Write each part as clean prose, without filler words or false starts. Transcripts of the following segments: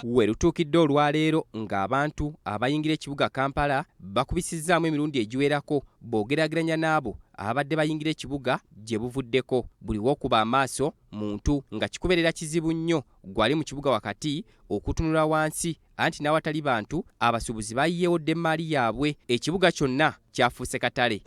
We lutuukidde olwaleero ng'abantu abayingira ekibuga Kampala bakubisizzaamu emirundi egiwerako bw'ogeraageranya n'abo ababadde bayingira ekibuga gye buvuddeko. Buli w'okuba amaaso muntu nga kikubeerera kizibu nnyo gwali mu kibuga wakati okutunula wansi, anti n'awatali bantu abasuubuzi bayiyeewo dda emmaali yaabwe. Ekibuga kyonna kyafuuse katale.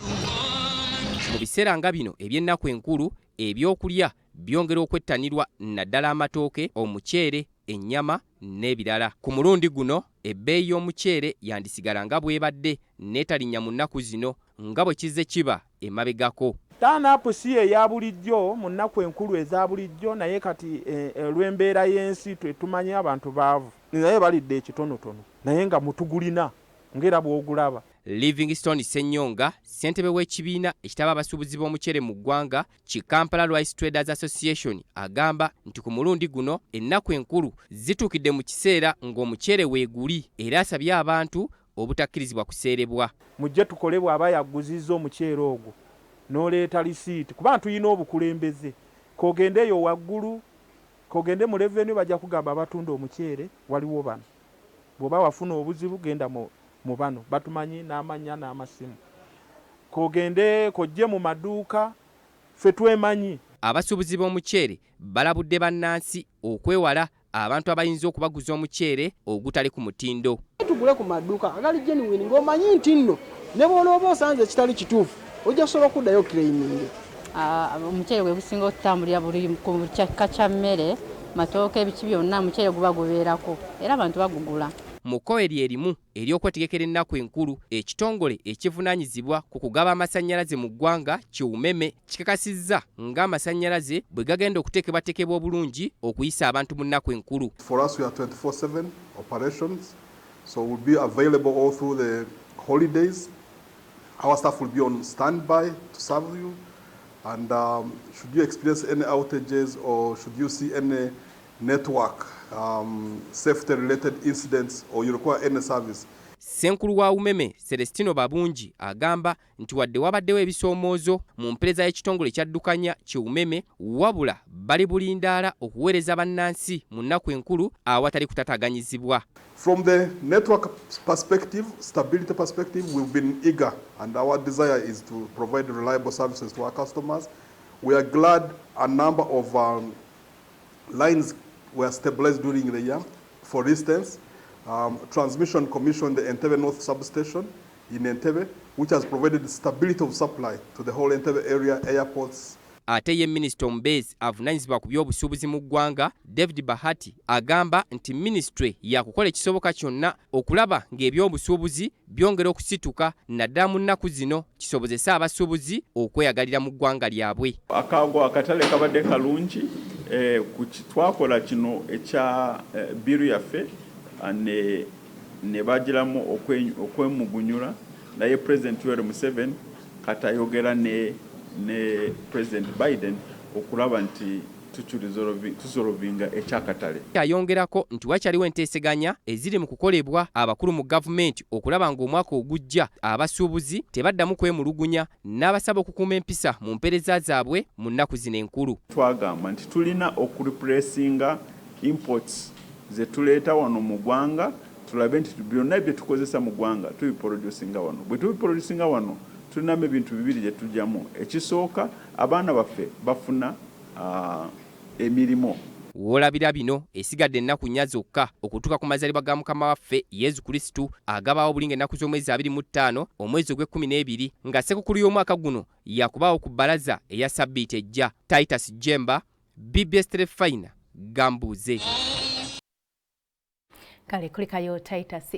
Mu biseera nga bino eby'ennaku enkulu, ebyokulya byongera okwettanirwa, naddala amatooke, omuceere, ennyama n'ebirala. Ku mulundi guno ebbeeyi y'omuceere yandisigala nga bw'ebadde n'etalinnya mu nnaku zino nga bwe kizze kiba emabegako. Turn-up si eya bulijjo mu nnaku enkulu eza bulijjo, naye kati olw'embeera y'ensi tumanyi abantu baavu, naye balidde ekitonotono, naye nga mutugulina ng'era bw'ogulaba. Livingstone Ssenyonga, ssentebe w'ekibiina ekitaba abasuubuzi b'omuceere mu ggwanga ki Kampala Rice Traders Association, agamba nti ku mulundi guno ennaku enkulu zituukidde mu kiseera ng'omuceere weeguli, era asabye abantu obutakkirizibwa kuseerebwa. Mujje tukole, bw'aba yaguzizza omuceere ogwo n'oleeta lisiiti, kuba tulina obukulembeze. K'ogende eyo waggulu, k'ogende mu revenue, bajja kugamba abatunda omuceere waliwo bano. Bw'oba wafuna obuzibu, genda mu bano batumanyi n'amannya n'amasimu. K'ogende kojje mu maduuka, ffe twemanyi. Abasuubuzi b'omuceere balabudde bannansi okwewala abantu abayinza okubaguza omuceere ogutali ku mutindo. Tugule ku maduuka agali genuine, ng'omanyi nti nno ne bw'onooba osanze ekitali kituufu, ojja kusobola okuddayo claiming. Omuceere gwe gusinga okutambulira buli ku kyakka kya mmere, matooke, ebiki byonna, omuceere guba gubeerako era abantu bagugula. Mu kkowe lye limu ery'okwetegekera ennaku enkulu, ekitongole ekivunaanyizibwa ku kugaba amasannyalaze mu ggwanga ki UMEME kikakasizza ng'amasannyalaze bwe gagenda okuteekebwateekebwa obulungi okuyisa abantu mu nnaku enkulu. For us, we are 24/7 operations, so we'll be available all through the holidays. Our staff will be on standby to serve you. And should you experience any outages or should you see any network safety related incidents or you require any service, Ssenkulu wa UMEME, Celestino Babungi, agamba nti wadde wabaddewo ebisoomoozo mu mpeereza y'ekitongole kyaddukanya ki UMEME, wabula bali bulindaala okuweereza bannansi mu nnaku enkulu awatali kutataaganyizibwa. From the network perspective, stability perspective, we've been eager and our desire is to provide reliable services to our customers. We are glad a number of lines were stabilized during the year. For instance, Transmission commissioned the Entebbe North substation in Entebbe, which has provided stability of supply to the whole Entebbe area, airports. Ate ye minisita omubeezi avunaanyizibwa ku by'obusuubuzi mu ggwanga, David Bahati, agamba nti minisitule yakukola ekisoboka kyonna okulaba ng'ebyobusuubuzi byongera okusituka, naddala mu nnaku zino, kisobozese abasuubuzi okweyagalira mu ggwanga lyabwe. Akago akatale kabadde kalungi. Twakola kino ekya bill yaffe ne bagiramu okwemugunyula, naye President Yoweri Museveni kati ayogera ne President Biden okulaba nti tusolvinga ekyakatale. Ayongerako nti wakyaliwo enteeseganya eziri mu kukolebwa abakulu mu gavumenti okulaba ng'omwaka ogujja abasuubuzi tebaddamu kwemulugunya, n'abasaba okukuuma empisa mu mpeereza zaabwe mu nnaku zino enkulu. Twagamba nti tulina okureplacinga imports ze tuleeta wano mu ggwanga, tulabe nti byonna bye tukozesa mu ggwanga tubiproducinga wano. Bwe tubiproducinga wano, tulinamu ebintu bibiri gye tujjamu. Ekisooka, abaana baffe bafuna emirimu. Woolabira bino, esigadde ennaku 4 zokka okutuuka ku mazaalibwa ga Mukama waffe Yesu Kristu, agabaawo buli ng'ennaku z'omwezi 25 omwezi ogw'e-12, nga ssekukulu y'omwaka guno yakubaawo ku bbalaza eya sabbiiti ejja. Titus Jemba, BBS Terefayina, Gambuuze. Kale kulikayo, Titus.